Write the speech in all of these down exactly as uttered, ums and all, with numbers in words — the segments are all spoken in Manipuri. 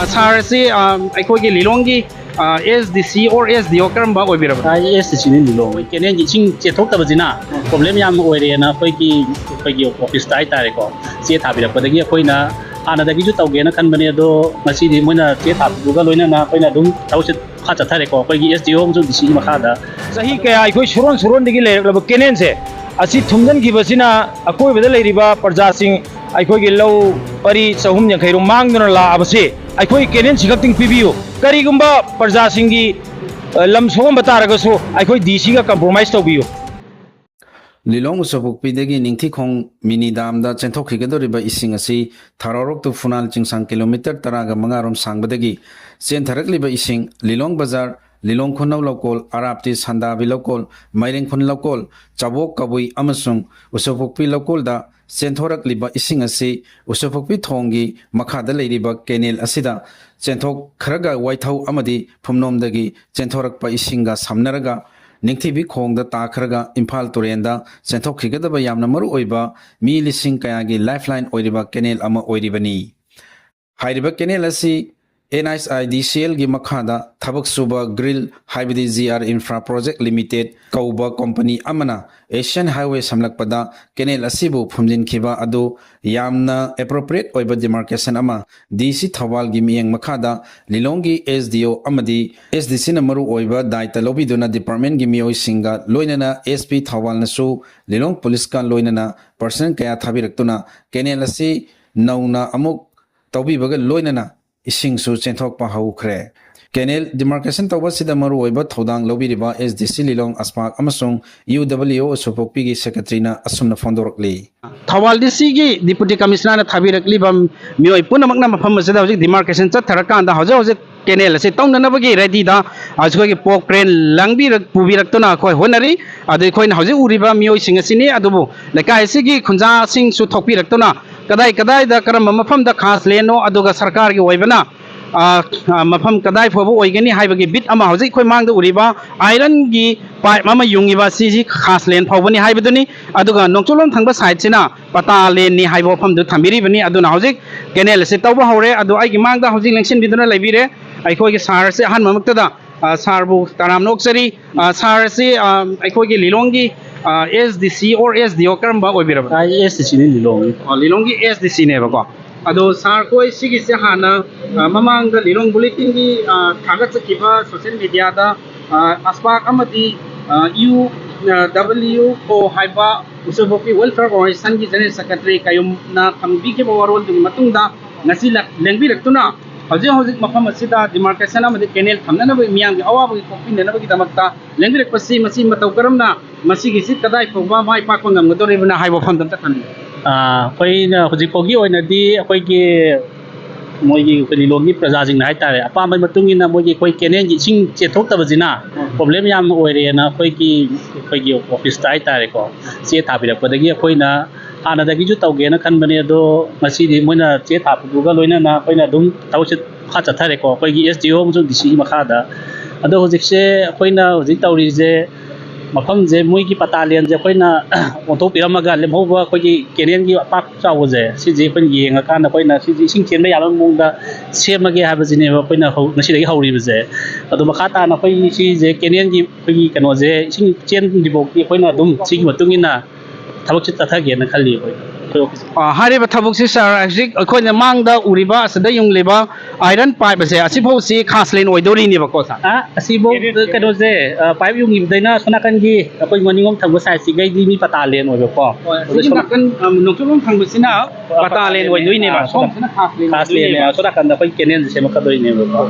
ꯁꯥꯔ ꯑꯁꯤ ꯑ, ꯑꯩꯈꯣꯏꯒꯤ ꯂꯤꯂꯣꯡꯒꯤ ꯑꯦꯁ ꯗꯤ ꯁꯤ ꯑꯣꯔ ꯑꯦꯁ ꯗꯤ ꯑꯣ ꯀꯔꯝꯕ ꯑꯣꯏꯕꯤꯔꯕ? ꯑꯩ ꯑꯦꯁ ꯗꯤ ꯁꯤꯅꯤ ꯂꯤꯂꯣꯡ꯫ ꯑꯩꯈꯣꯏ ꯀꯦꯅꯦꯜꯒꯤ ꯏꯁꯤꯡ ꯆꯦꯟꯊꯣꯛꯇꯕꯁꯤꯅ ꯄ꯭ꯔꯣꯕ꯭ꯂꯦꯝ ꯌꯥꯝꯅ ꯑꯣꯏꯔꯦꯅ ꯑꯩꯈꯣꯏꯒꯤ ꯑꯩꯈꯣꯏꯒꯤ ꯑꯣꯐꯤꯁꯇ ꯍꯥꯏꯇꯥꯔꯦꯀꯣ, ꯆꯦ ꯊꯥꯕꯤꯔꯛꯄꯗꯒꯤ ꯑꯩꯈꯣꯏꯅ ꯍꯥꯟꯅꯗꯒꯤꯁꯨ ꯇꯧꯒꯦꯅ ꯈꯟꯕꯅꯦ, ꯑꯗꯣ ꯉꯁꯤꯗꯤ ꯃꯣꯏꯅ ꯆꯦ ꯊꯥꯕꯤꯕꯒ ꯂꯣꯏꯅꯅ ꯑꯩꯈꯣꯏꯅ ꯑꯗꯨꯝ ꯊꯕꯛꯁꯦ ꯃꯈꯥ ꯆꯠꯊꯔꯦꯀꯣ, ꯑꯩꯈꯣꯏꯒꯤ ꯑꯦꯁ ꯗꯤ ꯑꯣ ꯑꯃꯁꯨꯡ ꯗꯤ ꯁꯤꯒꯤ ꯃꯈꯥꯗ꯫ ꯆꯍꯤ ꯀꯌꯥ ꯑꯩꯈꯣꯏ ꯁꯨꯔꯣꯟ ꯁꯨꯔꯣꯟꯗꯒꯤ ꯂꯩꯔꯛꯂꯕ ꯀꯦꯅꯦꯜꯁꯦ ꯑꯁꯤ ꯊꯨꯝꯖꯤꯟꯈꯤꯕꯁꯤꯅ ꯑꯀꯣꯏꯕꯗ ꯂꯩꯔꯤꯕ ꯄ꯭ꯔꯖꯥꯁꯤꯡ, ꯑꯩꯈꯣꯏꯒꯤ ꯂꯧ ꯄꯔꯤ ꯆꯍꯨꯝ ꯌꯥꯡꯈꯩ ꯔꯣꯝ ꯃꯥꯡꯗꯨꯅ ꯂꯥꯛꯑꯕꯁꯤ ꯑꯩꯈꯣꯏ ꯀꯦꯅꯦꯜꯁꯤ ꯈꯛꯇꯪ ꯄꯤꯕꯤꯌꯨ꯫ ꯀꯔꯤꯒꯨꯝꯕ ꯄ꯭ꯔꯖꯥꯁꯤꯡꯒꯤ, ꯑ, ꯂꯝ ꯁꯣꯛꯑꯝꯕ ꯇꯥꯔꯒꯁꯨ ꯑꯩꯈꯣꯏ ꯗꯤ ꯁꯤꯒ ꯀꯝꯄ꯭ꯔꯣꯃꯥꯏꯁ ꯇꯧꯕꯤꯌꯨ꯫ ꯂꯤꯂꯣꯡ ꯎꯁꯣꯞꯄꯣꯛꯄꯤꯗꯒꯤ ꯅꯤꯡꯊꯤꯈꯣꯡ ꯃꯤꯅꯤ ꯗꯥꯝꯗ ꯆꯦꯟꯊꯣꯛꯈꯤꯒꯗꯧꯔꯤꯕ ꯏꯁꯤꯡ ꯑꯁꯤ ꯊꯥꯔꯧꯔꯣꯛ ꯇꯨ ꯐꯨꯅꯥꯜ ꯆꯤꯡꯁꯥꯡ ꯀꯤꯂꯣꯃꯤꯇꯔ ꯇꯔꯥꯒ ꯃꯉꯥ ꯔꯣꯝ ꯁꯥꯡꯕꯗꯒꯤ ꯆꯦꯟꯊꯔꯛꯂꯤꯕ ꯏꯁꯤꯡ ꯂꯤꯂꯣꯡ ꯕꯖꯥꯔ, ꯂꯤꯂꯣꯡ ꯈꯨꯅꯧ ꯂꯧꯀꯣꯜ, ꯑꯔꯥꯞꯇꯤ ꯁꯟꯗꯥꯕꯤ ꯂꯧꯀꯣꯜ, ꯃꯥꯏꯔꯦꯡꯈꯣꯟ ꯂꯧꯀꯣꯜ, ꯆꯥꯕꯣꯛ ꯀꯕꯨꯏ ꯑꯃꯁꯨꯡ ꯎꯁꯣꯞꯄꯣꯛꯄꯤ ꯂꯧꯀꯣꯜꯗ ꯆꯦꯟꯊꯣꯔꯛꯂꯤꯕ ꯏꯁꯤꯡ ꯑꯁꯤ ꯎꯁꯣꯞꯄꯣꯛꯄꯤ ꯊꯣꯡꯒꯤ ꯃꯈꯥꯗ ꯂꯩꯔꯤꯕ ꯀꯦꯅꯦꯜ ꯑꯁꯤꯗ ꯆꯦꯟꯊꯣꯛꯈ꯭ꯔꯒ ꯋꯥꯏꯊꯧ ꯑꯃꯗꯤ ꯐꯨꯝꯅꯣꯝꯗꯒꯤ ꯆꯦꯟꯊꯣꯔꯛꯄ ꯏꯁꯤꯡꯒ ꯁꯝꯅꯔꯒ ꯅꯤꯡꯊꯤꯕꯤ ꯈꯣꯡꯗ ꯇꯥꯈ꯭ꯔꯒ ꯏꯝꯐꯥꯜ ꯇꯨꯔꯦꯟꯗ ꯆꯦꯟꯊꯣꯛꯈꯤꯒꯗꯕ ꯌꯥꯝꯅ ꯃꯔꯨ ꯑꯣꯏꯕ ꯃꯤ ꯂꯤꯁꯤꯡ ꯀꯌꯥꯒꯤ ꯂꯥꯏꯐꯂꯥꯏꯟ ꯑꯣꯏꯔꯤꯕ ꯀꯦꯅꯦꯜ ꯑꯃ ꯑꯣꯏꯔꯤꯕꯅꯤ꯫ ꯍꯥꯏꯔꯤꯕ ꯀꯦꯅꯦꯜ ꯑꯁꯤ ꯑꯦꯟ ꯑꯩꯆ ꯑꯥꯏ ꯗꯤ ꯁꯤ ꯑꯦꯜꯒꯤ ꯃꯈꯥꯗ ꯊꯕꯛ ꯁꯨꯕ ꯒ꯭ꯔꯤꯜ, ꯍꯥꯏꯕꯗꯤ G R infra project limited ꯀꯧꯕ ꯀꯣꯝꯄꯅꯤ ꯑꯃꯅ ꯑꯦꯁꯤꯌꯥꯟ ꯍꯥꯏꯋꯦ ꯁꯝꯂꯛꯄꯗ ꯀꯦꯅꯦꯜ ꯑꯁꯤꯕꯨ ꯐꯨꯝꯖꯤꯟꯈꯤꯕ ꯑꯗꯨ ꯌꯥꯝꯅ ꯑꯦꯄ꯭ꯔꯣꯄ꯭ꯔꯤꯌꯦꯠ ꯑꯣꯏꯕ ꯗꯤꯃꯥꯔꯀꯦꯁꯟ ꯑꯃ ꯗꯤ ꯁꯤ ꯊꯧꯕꯥꯜꯒꯤ ꯃꯤꯠꯌꯦꯡ ꯃꯈꯥꯗ ꯂꯤꯂꯣꯡꯒꯤ ꯑꯦꯁ ꯗꯤ ꯑꯣ ꯑꯃꯗꯤ ꯑꯦꯁ ꯗꯤ ꯁꯤꯅ ꯃꯔꯨ ꯑꯣꯏꯕ ꯗꯥꯏꯇ ꯂꯧꯕꯤꯗꯨꯅ ꯗꯤꯄꯥꯔꯠꯃꯦꯟꯒꯤ ꯃꯤꯑꯣꯏꯁꯤꯡꯒ ꯂꯣꯏꯅꯅ ꯑꯦꯁ ꯄꯤ ꯊꯧꯕꯥꯜꯅꯁꯨ ꯂꯤꯂꯣꯡ ꯄꯨꯂꯤꯁꯀ ꯂꯣꯏꯅꯅ ꯄꯔꯁꯅꯦꯜ ꯀꯌꯥ ꯊꯥꯕꯤꯔꯛꯇꯨꯅ ꯀꯦꯅꯦꯜ ꯑꯁꯤ ꯅꯧꯅ ꯑꯃꯨꯛ ꯇꯧꯕꯤꯕꯒ ꯂꯣꯏꯅꯅ ꯏꯁꯤꯡꯁꯨ ꯆꯦꯟꯊꯣꯛꯄ ꯍꯧꯈ꯭ꯔꯦ꯫ ꯀꯦꯅꯦꯜ ꯗꯤꯃꯥꯔꯀꯦꯁꯟ ꯇꯧꯕ ꯑꯁꯤꯗ ꯃꯔꯨꯑꯣꯏꯕ ꯊꯧꯗꯥꯡ ꯂꯧꯕꯤꯔꯤꯕ ꯑꯦꯁ ꯗꯤ ꯁꯤ ꯂꯤꯂꯣꯡ ꯑꯁꯄꯥꯛ ꯑꯃꯁꯨꯡ ꯌꯨ ꯗꯕ꯭ꯂꯤꯎ ꯑꯣ ꯎꯁꯣꯞꯄꯣꯛꯄꯤꯒꯤ ꯁꯦꯀ꯭ꯔꯦꯇꯔꯤꯅ ꯑꯁꯨꯝꯅ ꯐꯣꯡꯗꯣꯔꯛꯂꯤ꯫ ꯊꯧꯕꯥꯜ ꯗꯤ ꯁꯤꯒꯤ ꯗꯤꯄꯨꯇꯤ ꯀꯃꯤꯁꯅꯔꯅ ꯊꯥꯕꯤꯔꯛꯂꯤꯕ ꯃꯤꯑꯣꯏ ꯄꯨꯝꯅꯃꯛꯅ ꯃꯐꯝ ꯑꯁꯤꯗ ꯍꯧꯖꯤꯛ ꯗꯤꯃꯥꯔꯀꯦꯁꯟ ꯆꯠꯊꯔꯀꯥꯟꯗ ꯍꯧꯖꯤꯛ ꯍꯧꯖꯤꯛ ꯀꯦꯅꯦꯜ ꯑꯁꯤ ꯇꯧꯅꯅꯕꯒꯤ ꯔꯦꯗꯤꯗ ꯑꯩꯈꯣꯏꯒꯤ ꯄꯣꯛ ꯀ꯭ꯔꯦꯟ ꯂꯥꯡꯕꯤꯔꯛ-, ꯄꯨꯕꯤꯔꯛꯇꯨꯅ ꯑꯩꯈꯣꯏ ꯍꯣꯠꯅꯔꯤ꯫ ꯑꯗꯨ ꯑꯩꯈꯣꯏꯅ ꯍꯧꯖꯤꯛ ꯎꯔꯤꯕ ꯃꯤꯑꯣꯏꯁꯤꯡ ꯑꯁꯤꯅꯤ꯫ ꯑꯗꯨꯕꯨ ꯂꯩꯀꯥꯏ ꯑꯁꯤꯒꯤ ꯈꯨꯟꯖꯥꯁꯤꯡꯁꯨ ꯊꯣꯛꯄꯤꯔꯛꯇꯨꯅ ꯀꯗꯥꯏ ꯀꯗꯥꯏꯗ ꯀꯔꯝꯕ ꯃꯐꯝꯗ ꯈꯥꯁ ꯂꯦꯟꯅꯣ, ꯑꯗꯨꯒ ꯁꯔꯀꯥꯔꯒꯤ ꯑꯣꯏꯕꯅ ꯑ, ꯑ, ꯃꯐꯝ ꯀꯗꯥꯏ ꯐꯥꯎꯕ ꯑꯣꯏꯒꯅꯤ ꯍꯥꯏꯕꯒꯤ ꯕꯤꯠ ꯑꯃ, ꯍꯧꯖꯤꯛ ꯑꯩꯈꯣꯏ ꯃꯥꯡꯗ ꯎꯔꯤꯕ ꯑꯥꯏꯔꯟꯒꯤ ꯄꯥꯏꯞ ꯑꯃ ꯌꯨꯡꯉꯤꯕ ꯁꯤꯁꯤ ꯈꯥꯁꯂꯦꯟ ꯐꯥꯎꯕꯅꯤ ꯍꯥꯏꯕꯗꯨꯅꯤ꯫ ꯑꯗꯨꯒ ꯅꯣꯡꯆꯨꯞꯂꯣꯝ ꯊꯪꯕ ꯁꯥꯏꯠꯁꯤꯅ ꯄꯇꯥ ꯂꯦꯟꯅꯤ ꯍꯥꯏꯕ ꯋꯥꯐꯝꯗꯨ ꯊꯝꯕꯤꯔꯤꯕꯅꯤ꯫ ꯑꯗꯨꯅ ꯍꯧꯖꯤꯛ ꯀꯦꯅꯦꯜ ꯑꯁꯤ ꯇꯧꯕ ꯍꯧꯔꯦ꯫ ꯑꯗꯨ ꯑꯩꯒꯤ ꯃꯥꯡꯗ ꯍꯧꯖꯤꯛ ꯂꯦꯡꯁꯤꯟꯕꯤꯗꯨꯅ ꯂꯩꯕꯤꯔꯦ ꯑꯩꯈꯣꯏꯒꯤ ꯁꯥꯔ ꯑꯁꯤ꯫ ꯑꯍꯥꯟꯕꯃꯛꯇꯗ, ꯑ, ꯁꯥꯔꯕꯨ ꯇꯔꯥꯝꯅ ꯑꯣꯛꯆꯔꯤ꯫ ꯑ, ꯁꯥꯔ ꯑꯁꯤ, ꯑ, ꯑꯩꯈꯣꯏꯒꯤ ꯂꯤꯂꯣꯡꯒꯤ, ꯑ, S D C or S D O ꯀꯔꯝꯕ ꯑꯣꯏꯕꯤꯔꯕꯅꯣ? ꯑꯥ, S D C ꯅꯤ, ꯂꯤꯂꯣꯡꯒꯤ꯫ ꯑꯣ, ꯂꯤꯂꯣꯡꯒꯤ S D C ꯅꯦꯕꯀꯣ꯫ ꯑꯗꯣ ꯁꯥꯔ, ꯑꯩꯈꯣꯏ ꯁꯤꯒꯤꯁꯦ ꯍꯥꯟꯅ, ꯑ, ꯃꯃꯥꯡꯗ ꯂꯤꯂꯣꯡ ꯕꯨꯂꯦꯇꯤꯟꯒꯤ, ꯑ, ꯊꯥꯒꯠꯆꯈꯤꯕ ꯁꯣꯁꯤꯌꯦꯜ ꯃꯦꯗꯤꯌꯥꯗ, ꯑ, ꯑꯁꯄꯥꯛ ꯑꯃꯗꯤ, ꯑ, U, ꯑ, W O ꯍꯥꯏꯕ ꯎꯁꯣꯏꯄꯣꯛꯄꯤ ꯋꯦꯜꯐꯤꯌꯔ ꯑꯣꯔꯒꯅꯥꯏꯖꯦꯁꯟꯒꯤ ꯖꯦꯅꯔꯦꯜ ꯁꯦꯀ꯭ꯔꯦꯇꯔꯤ ꯀꯌꯨꯝꯅ ꯊꯝꯕꯤꯈꯤꯕ ꯋꯥꯔꯣꯜꯗꯨꯒꯤ ꯃꯇꯨꯡꯗ ꯉꯁꯤ ꯂ-, ꯂꯦꯡꯕꯤꯔꯛꯇꯨꯅ ꯍꯧꯖꯤꯛ ꯍꯧꯖꯤꯛ ꯃꯐꯝ ꯑꯁꯤꯗ ꯗꯤꯃꯥꯔꯀꯦꯁꯟ ꯑꯃꯗꯤ ꯀꯦꯅꯦꯜ ꯊꯝꯅꯅꯕ, ꯃꯤꯌꯥꯝꯒꯤ ꯑꯋꯥꯕꯒꯤ ꯀꯣꯛꯄꯤꯅꯅꯕꯒꯤꯗꯃꯛꯇ ꯂꯦꯡꯕꯤꯔꯛꯄꯁꯤ, ꯃꯁꯤ ꯃꯇꯧ ꯀꯔꯝꯅ, ꯃꯁꯤꯒꯤꯁꯤ ꯀꯗꯥꯏ ꯐꯥꯎꯕ ꯃꯥꯏ ꯄꯥꯛꯄ ꯉꯝꯒꯗꯧꯔꯤꯕꯅ ꯍꯥꯏꯕ ꯋꯥꯐꯝꯗꯣ ꯑꯝꯇ ꯊꯝꯕꯤꯌꯨ꯫ ꯑꯥ, ꯑꯩꯈꯣꯏꯅ ꯍꯧꯖꯤꯛ ꯐꯥꯎꯒꯤ ꯑꯣꯏꯅꯗꯤ ꯑꯩꯈꯣꯏꯒꯤ ꯃꯣꯏꯒꯤ ꯑꯩꯈꯣꯏ ꯂꯤꯂꯣꯡꯒꯤ ꯄ꯭ꯔꯖꯥꯁꯤꯡꯅ ꯍꯥꯏꯇꯥꯔꯦ, ꯑꯄꯥꯝꯕꯒꯤ ꯃꯇꯨꯡ ꯏꯟꯅ ꯃꯣꯏꯒꯤ ꯑꯩꯈꯣꯏ ꯀꯦꯅꯦꯜꯒꯤ ꯏꯁꯤꯡ ꯆꯦꯟꯊꯣꯛꯇꯕꯁꯤꯅ ꯎꯝ꯫ ꯄ꯭ꯔꯣꯕ꯭ꯂꯦꯝ ꯌꯥꯝꯅ ꯑꯣꯏꯔꯦꯅ ꯑꯩꯈꯣꯏꯒꯤ, ꯑꯩꯈꯣꯏꯒꯤ ꯑꯣꯐꯤꯁꯇ ꯍꯥꯏꯇꯥꯔꯦꯀꯣ, ꯆꯦ ꯊꯥꯕꯤꯔꯛꯄꯗꯒꯤ ꯑꯩꯈꯣꯏꯅ ꯍꯥꯟꯅꯗꯒꯤꯁꯨ ꯇꯧꯒꯦꯅ ꯈꯟꯕꯅꯦ, ꯑꯗꯣ ꯉꯁꯤꯗꯤ ꯃꯣꯏꯅ ꯆꯦ ꯊꯥꯕꯗꯨꯒ ꯂꯣꯏꯅꯅ ꯑꯩꯈꯣꯏꯅ ꯑꯗꯨꯝ ꯊꯕꯛꯁꯦ ꯃꯈꯥ ꯆꯠꯊꯔꯦꯀꯣ, ꯑꯩꯈꯣꯏꯒꯤ S D O ꯑꯃꯁꯨꯡ D C ꯒꯤ ꯃꯈꯥꯗ꯫ ꯑꯗꯣ ꯍꯧꯖꯤꯛꯁꯦ ꯑꯩꯈꯣꯏꯅ ꯍꯧꯖꯤꯛ ꯇꯧꯔꯤꯁꯦ, ꯃꯐꯝꯁꯦ ꯃꯣꯏꯒꯤ ꯄꯇꯥ ꯂꯦꯟꯁꯦ ꯑꯩꯈꯣꯏꯅ ꯑꯣꯟꯊꯣꯛꯄꯤꯔꯝꯃꯒ ꯂꯦꯝꯍꯧꯕ ꯑꯩꯈꯣꯏꯒꯤ ꯀꯦꯅꯦꯜꯒꯤ ꯑꯄꯥꯛ ꯆꯥꯎꯕꯁꯦ, ꯁꯤꯁꯦ ꯑꯩꯈꯣꯏꯅ ꯌꯦꯡꯉꯀꯥꯟꯗ ꯑꯩꯈꯣꯏꯅ ꯁꯤꯁꯦ ꯏꯁꯤꯡ ꯆꯦꯟꯕ ꯌꯥꯕ ꯃꯑꯣꯡꯗ ꯁꯦꯝꯃꯒꯦ ꯍꯥꯏꯕꯁꯤꯅꯦꯕ ꯑꯩꯈꯣꯏꯅ ꯍꯧ-, ꯉꯁꯤꯗꯒꯤ ꯍꯧꯔꯤꯕꯁꯦ꯫ ꯑꯗꯣ ꯃꯈꯥ ꯇꯥꯅ ꯑꯩꯈꯣꯏꯒꯤ ꯁꯤꯁꯦ ꯀꯦꯅꯦꯜꯒꯤ ꯑꯩꯈꯣꯏꯒꯤ ꯀꯩꯅꯣꯁꯦ ꯏꯁꯤꯡ ꯆꯦꯟꯗ꯭ꯔꯤꯐꯥꯎꯗꯤ ꯑꯩꯈꯣꯏꯅ ꯑꯗꯨꯝ ꯁꯤꯒꯤ ꯃꯇꯨꯡ ꯏꯟꯅ ꯊꯕꯛꯁꯦ ꯆꯠꯊꯒꯦꯅ ꯈꯜꯂꯤ ꯑꯩꯈꯣꯏ, ꯑꯩꯈꯣꯏ ꯑꯣꯐꯤꯁ꯫ ꯑ, ꯍꯥꯏꯔꯤꯕ ꯊꯕꯛꯁꯤ, ꯁꯥꯔ, ꯍꯧꯖꯤꯛ ꯑꯩꯈꯣꯏꯅ ꯃꯥꯡꯗ ꯎꯔꯤꯕ ꯑꯁꯤꯗ ꯌꯨꯡꯂꯤꯕ ꯑꯥꯏꯔꯟ ꯄꯥꯏꯞ ꯑꯁꯦ, ꯑꯁꯤꯐꯥꯎꯁꯤ ꯈꯥꯁꯂꯦꯟ ꯑꯣꯏꯗꯧꯔꯤꯅꯦꯕꯀꯣ, ꯁꯥꯔ? ꯑ, ꯑꯁꯤꯐꯥꯎ ꯀꯩꯅꯣꯁꯦ, ꯑ, ꯄꯥꯏꯞ ꯌꯨꯡꯈꯤꯕꯗꯩꯅ ꯑꯁꯣꯝ ꯅꯥꯀꯟꯒꯤ ꯑꯩꯈꯣꯏ ꯃꯅꯤꯡꯂꯣꯝ ꯊꯪꯕ ꯁꯥꯏꯠꯁꯤꯒꯩꯗꯤ ꯃꯤ ꯄꯇꯥ ꯂꯦꯟ ꯑꯣꯏꯕꯀꯣ꯫ ꯍꯣꯏ, ꯑꯗꯣ ꯑꯁꯤꯒꯤ ꯁꯣꯝ-, ꯅꯥꯀꯟ, ꯑ, ꯅꯣꯡꯆꯨꯞꯂꯣꯝ ꯊꯪꯕꯁꯤꯅ ꯄꯇꯥ ꯂꯦꯟ ꯑꯣꯏꯗꯣꯏꯅꯦꯕ꯫ ꯑ, ꯁꯣꯝ-, ꯁꯣꯝꯁꯤꯅ ꯈꯥꯁꯂꯦꯟ ꯈꯥꯁꯂꯦꯟꯅꯦ, ꯑꯣꯏꯗꯣꯏꯅꯦꯕ꯫ ꯑꯁꯣꯝ ꯅꯥꯀꯟꯗ ꯑꯩꯈꯣꯏ ꯀꯦꯅꯦꯜꯁꯦ ꯁꯦꯝꯃꯛꯀꯗꯣꯏꯅꯦꯕꯀꯣ꯫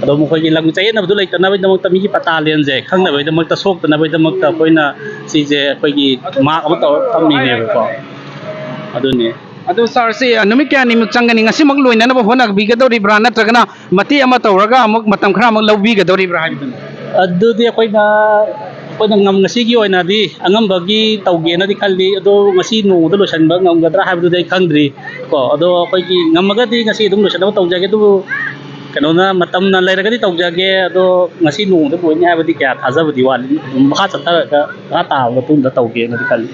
ꯑꯗꯣ ꯃꯈꯣꯏꯒꯤ ꯂꯝ ꯆꯌꯦꯠꯅꯕꯗꯨ ꯂꯩꯇꯅꯕꯒꯤꯗꯃꯛꯇ, ꯃꯤꯒꯤ ꯄꯇꯥ ꯂꯦꯟꯁꯦ ꯈꯪꯅꯕꯒꯤꯗꯃꯛꯇ, ꯁꯣꯛꯇꯅꯕꯒꯤꯗꯃꯛꯇ ꯑꯩꯈꯣꯏꯅ ꯁꯤꯁꯦ ꯑꯩꯈꯣꯏꯒꯤ ꯃꯥꯔꯛ ꯑꯃ ꯇꯧꯔꯒ ꯊꯝꯃꯤꯅꯦꯕꯀꯣ꯫ ꯑꯗꯨꯅꯤ꯫ ꯑꯗꯨ ꯁꯥꯔꯁꯤ, ꯑ, ꯅꯨꯃꯤꯠ ꯀꯌꯥꯅꯤꯃꯨꯛ ꯆꯪꯒꯅꯤ? ꯉꯁꯤꯃꯛ ꯂꯣꯏꯅꯅꯕ ꯍꯣꯠꯅꯕꯤꯒꯗꯧꯔꯤꯕ꯭ꯔꯥ, ꯅꯠꯇ꯭ꯔꯒꯅ ꯃꯇꯦꯛ ꯑꯃ ꯇꯧꯔꯒ ꯑꯃꯨꯛ ꯃꯇꯝ ꯈꯔ ꯑꯃꯨꯛ ꯂꯧꯕꯤꯒꯗꯧꯔꯤꯕ꯭ꯔꯥ ꯍꯥꯏꯕꯗꯨꯅꯤ? ꯑꯗꯨꯗꯤ ꯑꯩꯈꯣꯏꯅ, ꯑꯩꯈꯣꯏꯅ ꯉꯝ-, ꯉꯁꯤꯒꯤ ꯑꯣꯏꯅꯗꯤ ꯑꯉꯝꯕꯒꯤ ꯇꯧꯒꯦꯅꯗꯤ ꯈꯜꯂꯤ꯫ ꯑꯗꯣ ꯉꯁꯤ ꯅꯣꯡꯃꯗ ꯂꯣꯏꯁꯤꯟꯕ ꯉꯝꯒꯗ꯭ꯔꯥ ꯍꯥꯏꯕꯗꯨꯗꯤ ꯑꯩ ꯈꯪꯗ꯭ꯔꯤ ꯀꯣ꯫ ꯑꯗꯣ ꯑꯩꯈꯣꯏꯒꯤ ꯉꯝꯃꯒꯗꯤ ꯉꯁꯤ ꯑꯗꯨꯝ ꯂꯣꯏꯁꯤꯟꯅꯕ ꯇꯧꯖꯒꯦ꯫ ꯑꯗꯨꯕꯨ ꯀꯩꯅꯣꯅ ꯃꯇꯝꯅ ꯂꯩꯔꯒꯗꯤ ꯇꯧꯖꯒꯦ, ꯑꯗꯣ ꯉꯁꯤ ꯅꯣꯡꯃꯗ ꯂꯣꯏꯅꯤ ꯍꯥꯏꯕꯗꯤ ꯀꯌꯥ ꯊꯥꯖꯕꯗꯤ ꯋꯥꯠꯂꯤ꯫ ꯑꯗꯨꯝ ꯃꯈꯥ ꯆꯠꯊꯔꯒ ꯃꯈꯥ ꯇꯥꯕ ꯃꯇꯨꯡꯗ ꯇꯧꯒꯦꯅꯗꯤ ꯈꯜꯂꯤ꯫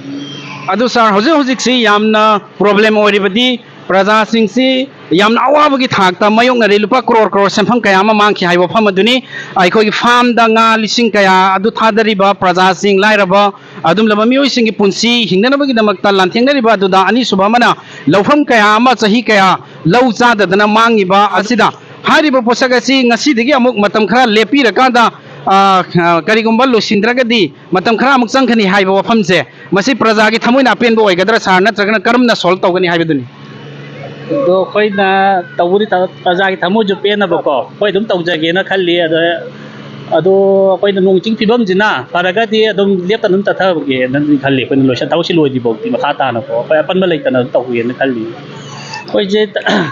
ꯑꯗꯨ ꯁꯥꯔ, ꯍꯧꯖꯤꯛ ꯍꯧꯖꯤꯛꯁꯤ ꯌꯥꯝꯅ ꯄ꯭ꯔꯣꯕ꯭ꯂꯦꯝ ꯑꯣꯏꯔꯤꯕꯗꯤ ꯄ꯭ꯔꯖꯥꯁꯤꯡꯁꯤ ꯌꯥꯝꯅ ꯑꯋꯥꯕꯒꯤ ꯊꯥꯛꯇ ꯃꯥꯌꯣꯛꯅꯔꯤ꯫ ꯂꯨꯄꯥ ꯀ꯭ꯔꯣꯔ ꯀ꯭ꯔꯣꯔ ꯁꯦꯟꯐꯝ ꯀꯌꯥ ꯑꯃ ꯃꯥꯡꯈꯤ ꯍꯥꯏꯕ ꯋꯥꯐꯝ ꯑꯗꯨꯅꯤ꯫ ꯑꯩꯈꯣꯏꯒꯤ ꯐꯥꯔꯝꯗ ꯉꯥ ꯂꯤꯁꯤꯡ ꯀꯌꯥ ꯑꯗꯨ ꯊꯥꯗꯔꯤꯕ ꯄ꯭ꯔꯖꯥꯁꯤꯡ, ꯂꯥꯏꯔꯕ ꯑꯗꯨꯒꯨꯝꯂꯕ ꯃꯤꯑꯣꯏꯁꯤꯡꯒꯤ ꯄꯨꯟꯁꯤ ꯍꯤꯡꯅꯅꯕꯒꯤꯗꯃꯛꯇ ꯂꯥꯟꯊꯦꯡꯅꯔꯤꯕ ꯑꯗꯨꯗ, ꯑꯅꯤꯁꯨꯕ ꯑꯃꯅ ꯂꯧꯐꯝ ꯀꯌꯥ ꯑꯃ ꯆꯍꯤ ꯀꯌꯥ ꯂꯧ ꯆꯥꯗꯗꯅ ꯃꯥꯡꯉꯤꯕ ꯑꯁꯤꯗ ꯍꯥꯏꯔꯤꯕ ꯄꯣꯠꯁꯛ ꯑꯁꯤ ꯉꯁꯤꯗꯒꯤ ꯑꯃꯨꯛ ꯃꯇꯝ ꯈꯔ ꯂꯦꯞꯄꯤꯔꯀꯥꯟꯗ, ꯑ, ꯑ, ꯀꯔꯤꯒꯨꯝꯕ ꯂꯣꯏꯁꯤꯟꯗ꯭ꯔꯒꯗꯤ ꯃꯇꯝ ꯈꯔ ꯑꯃꯨꯛ ꯆꯪꯒꯅꯤ ꯍꯥꯏꯕ ꯋꯥꯐꯝꯁꯦ, ꯃꯁꯤ ꯄ꯭ꯔꯖꯥꯒꯤ ꯊꯃꯣꯏꯅ ꯑꯄꯦꯟꯕ ꯑꯣꯏꯒꯗ꯭ꯔꯥ ꯁꯥꯔ, ꯅꯠꯇ꯭ꯔꯒꯅ ꯀꯔꯝꯅ ꯁꯣꯜꯕ ꯇꯧꯒꯅꯤ ꯍꯥꯏꯕꯗꯨꯅꯤ? ꯑꯗꯣ ꯑꯩꯈꯣꯏꯅ ꯇꯧꯕꯗꯤ ꯊ-, ꯄ꯭ꯔꯖꯥꯒꯤ ꯊꯃꯣꯏꯁꯨ ꯄꯦꯟꯅꯕꯀꯣ, ꯑꯩꯈꯣꯏ ꯑꯗꯨꯝ ꯇꯧꯖꯒꯦꯅ ꯈꯜꯂꯤ꯫ ꯑꯗꯣ, ꯑꯗꯣ ꯑꯩꯈꯣꯏꯅ ꯅꯣꯡ ꯆꯤꯡ ꯐꯤꯕꯝꯁꯤꯅ ꯐꯔꯒꯗꯤ ꯑꯗꯨꯝ ꯂꯦꯞꯇꯅ ꯑꯗꯨꯝ ꯆꯠꯊꯕꯒꯦꯅꯗꯤ ꯈꯜꯂꯤ꯫ ꯑꯩꯈꯣꯏꯅ ꯂꯣꯏꯁꯟ-, ꯊꯕꯛꯁꯤ ꯂꯣꯏꯗ꯭ꯔꯤ ꯐꯥꯎꯗꯤ ꯃꯈꯥ ꯇꯥꯅꯀꯣ, ꯑꯩꯈꯣꯏ ꯑꯄꯟꯕ ꯂꯩꯇꯅ ꯑꯗꯨꯝ ꯇꯧꯒꯦꯅ ꯈꯜꯂꯤ꯫ ꯑꯩꯈꯣꯏꯁꯦ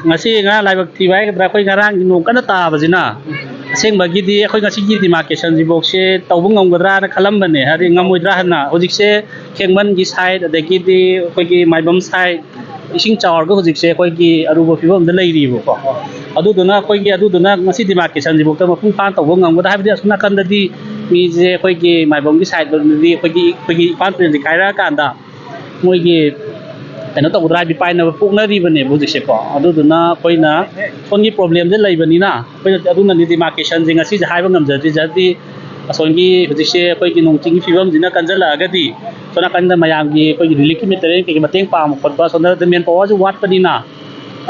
ꯉꯁꯤ ꯉꯔꯥꯡ ꯂꯥꯏꯕꯛ ꯊꯤꯕ ꯍꯥꯏꯒꯗ꯭ꯔꯥ, ꯑꯩꯈꯣꯏ ꯉꯔꯥꯡꯒꯤ ꯅꯣꯡ ꯀꯟꯅ ꯇꯥꯕꯁꯤꯅ ꯑꯁꯦꯡꯕꯒꯤꯗꯤ ꯑꯩꯈꯣꯏ ꯉꯁꯤꯒꯤ ꯗꯤꯃꯥꯔꯀꯦꯁꯟꯁꯤꯐꯥꯎꯁꯦ ꯇꯧꯕ ꯉꯝꯒꯗ꯭ꯔꯥꯅ ꯈꯜꯂꯝꯕꯅꯦ, ꯍꯥꯏꯗꯤ ꯉꯝꯃꯣꯏꯗ꯭ꯔꯥ ꯍꯥꯏꯅ꯫ ꯍꯧꯖꯤꯛꯁꯦ ꯈꯦꯡꯃꯟꯒꯤ ꯁꯥꯏꯠ, ꯑꯗꯒꯤꯗꯤ ꯑꯩꯈꯣꯏꯒꯤ ꯃꯥꯏꯕꯝ ꯁꯥꯏꯠ, ꯏꯁꯤꯡ ꯆꯥꯎꯔꯒ ꯍꯧꯖꯤꯛꯁꯦ ꯑꯩꯈꯣꯏꯒꯤ ꯑꯔꯨꯕ ꯐꯤꯕꯝꯗ ꯂꯩꯔꯤꯕꯀꯣ꯫ ꯑꯗꯨꯗꯨꯅ ꯑꯩꯈꯣꯏꯒꯤ, ꯑꯗꯨꯗꯨꯅ ꯉꯁꯤ ꯗꯤꯃꯥꯔꯀꯦꯁꯟꯁꯤꯐꯥꯎꯗ ꯃꯄꯨꯡ ꯐꯥꯅ ꯇꯧꯕ ꯉꯝꯒꯗ꯭ꯔꯥ ꯍꯥꯏꯕꯗꯤ, ꯑꯁꯣꯝ ꯅꯥꯀꯟꯗꯗꯤ ꯃꯤꯁꯦ ꯑꯩꯈꯣꯏꯒꯤ ꯃꯥꯏꯕꯝꯒꯤ ꯁꯥꯏꯠ ꯂꯣꯝꯗꯗꯤ ꯑꯩꯈꯣꯏꯒꯤ, ꯑꯩꯈꯣꯏꯒꯤ ꯏꯝꯐꯥꯜ ꯇꯨꯔꯦꯜꯁꯦ ꯀꯥꯏꯔꯛꯑꯀꯥꯟꯗ ꯃꯣꯏꯒꯤ ꯀꯩꯅꯣ ꯇꯧꯒꯗ꯭ꯔꯥ ꯍꯥꯏꯕꯗꯤ ꯄꯥꯏꯅꯕ ꯄꯣꯛꯅꯔꯤꯕꯅꯦꯕ ꯍꯧꯖꯤꯛꯁꯦꯀꯣ꯫ ꯑꯗꯨꯗꯨꯅ ꯑꯩꯈꯣꯏꯅ ꯁꯣꯝꯒꯤ ꯄ꯭ꯔꯣꯕ꯭ꯂꯦꯝꯁꯦ ꯂꯩꯕꯅꯤꯅ, ꯑꯩꯈꯣꯏꯅ ꯑꯗꯨꯅꯅꯤ ꯗꯤꯃꯥꯔꯀꯦꯁꯟꯁꯦ ꯉꯁꯤꯁꯦ ꯍꯥꯏꯕ ꯉꯝꯖꯗ꯭ꯔꯤꯁꯦ꯫ ꯍꯥꯏꯗꯤ ꯑꯁꯣꯝꯒꯤ ꯍꯧꯖꯤꯛꯁꯦ ꯑꯩꯈꯣꯏꯒꯤ ꯅꯣꯡ ꯆꯤꯡꯒꯤ ꯐꯤꯕꯝꯁꯤꯅ ꯀꯟꯁꯤꯜꯂꯛꯑꯒꯗꯤ ꯁꯣꯝ ꯅꯥꯀꯟꯗ ꯃꯌꯥꯝꯒꯤ ꯑꯩꯈꯣꯏꯒꯤ ꯔꯤꯂꯤꯐꯀꯤ ꯃꯦꯇꯔꯤꯌꯦꯜ ꯀꯩꯀꯩ ꯃꯇꯦꯡ ꯄꯥꯡꯕ ꯈꯣꯠꯄ ꯁꯣꯝꯗ ꯃꯦꯟ ꯄꯥꯋꯔꯁꯨ ꯋꯥꯠꯄꯅꯤꯅ,